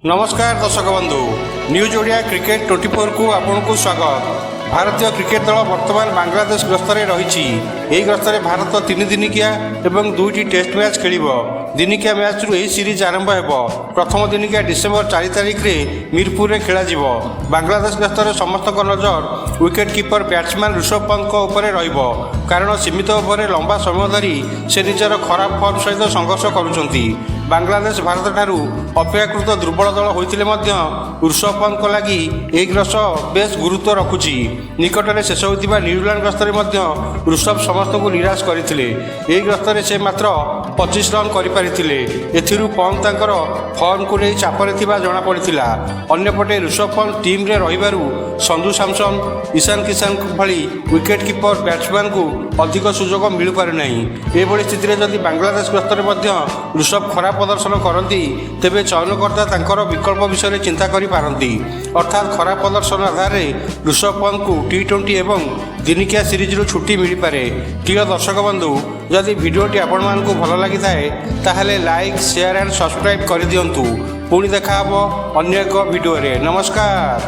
ନମସ୍କାର ଦର୍ଶକ ବନ୍ଧୁ, ନ୍ୟୁଜ୍ ଓଡ଼ିଆ କ୍ରିକେଟ 24କୁ ଆପଣଙ୍କୁ ସ୍ୱାଗତ। ଭାରତୀୟ କ୍ରିକେଟ ଦଳ ବର୍ତ୍ତମାନ ବାଂଲାଦେଶ ଗସ୍ତରେ ରହିଛି। ଏହି ଗସ୍ତରେ ଭାରତ 3 ଦିନିକିଆ ଏବଂ ଦୁଇଟି ଟେଷ୍ଟ ମ୍ୟାଚ୍ ଖେଳିବ। ଦିନିକିଆ ମ୍ୟାଚ୍ରୁ ଏହି ସିରିଜ୍ ଆରମ୍ଭ ହେବ। ପ୍ରଥମ ଦିନିକିଆ ଡିସେମ୍ବର 4 ତାରିଖରେ ମିରପୁରରେ ଖେଳାଯିବ। ବାଂଲାଦେଶ ଗସ୍ତରେ ସମସ୍ତଙ୍କ ନଜର ୱିକେଟ୍ କିପର ବ୍ୟାଟ୍ସମ୍ୟାନ୍ ଋଷଭ ପନ୍ତଙ୍କ ଉପରେ ରହିବ, କାରଣ ସୀମିତ ଓଭରରେ ଲମ୍ବା ସମୟ ଧରି ସେ ନିଜର ଖରାପ ଫର୍ମ ସହିତ ସଂଘର୍ଷ କରୁଛନ୍ତି। ବାଂଲାଦେଶ ଭାରତଠାରୁ ଅପେକ୍ଷାକୃତ ଦୁର୍ବଳ ଦଳ ହୋଇଥିଲେ ମଧ୍ୟ ଋଷଭ ପନ୍ତଙ୍କ ଲାଗି ଏହି ଗସ୍ତ ବେଶ୍ ଗୁରୁତ୍ୱ ରଖୁଛି। ନିକଟରେ ଶେଷ ହୋଇଥିବା ନ୍ୟୁଜିଲାଣ୍ଡ ଗସ୍ତରେ ମଧ୍ୟ ଋଷଭ ସମସ୍ତଙ୍କୁ ନିରାଶ କରିଥିଲେ। ଏହି ଗସ୍ତରେ ସେ ମାତ୍ର 25 ରନ୍ କରିପାରିଥିଲେ। ଏଥିରୁ ପନ୍ତ ତାଙ୍କର ଫର୍ମକୁ ନେଇ ଚାପରେ ଥିବା ଜଣାପଡ଼ିଥିଲା। ଅନ୍ୟପଟେ ଋଷଭ ପନ୍ତ ଟିମ୍ରେ ରହିବାରୁ ସଞ୍ଜୁ ସାମସନ, ଇଶାନ କିଷାନଙ୍କ ଭଳି ୱିକେଟ୍ କିପର ବ୍ୟାଟ୍ସମ୍ୟାନଙ୍କୁ ଅଧିକ ସୁଯୋଗ ମିଳିପାରୁନାହିଁ। ଏଭଳି ସ୍ଥିତିରେ ଯଦି ବାଂଲାଦେଶ ଗସ୍ତରେ ମଧ୍ୟ ଋଷଭ ଖରାପ ପ୍ରଦର୍ଶନ କରନ୍ତି, ତେବେ ଚୟନକର୍ତ୍ତା ତାଙ୍କର ବିକଳ୍ପ ବିଷୟରେ ଚିନ୍ତା କରିପାରନ୍ତି। ଅର୍ଥାତ୍ ଖରାପ ପ୍ରଦର୍ଶନ ଆଧାରରେ ଋଷଭ ପନ୍ତଙ୍କୁ ଟି-20 ଏବଂ ଦିନିକିଆ ସିରିଜରୁ ଛୁଟି ମିଳିପାରେ। ପ୍ରିୟ ଦର୍ଶକ ବନ୍ଧୁ, ଯଦି ଭିଡ଼ିଓଟି ଆପଣମାନଙ୍କୁ ଭଲ ଲାଗିଥାଏ, ତାହେଲେ ଲାଇକ୍, ସେୟାର ଆଣ୍ଡ ସବସ୍କ୍ରାଇବ୍ କରିଦିଅନ୍ତୁ। ପୁଣି ଦେଖା ହେବ ଅନ୍ୟ ଏକ ଭିଡ଼ିଓରେ। ନମସ୍କାର।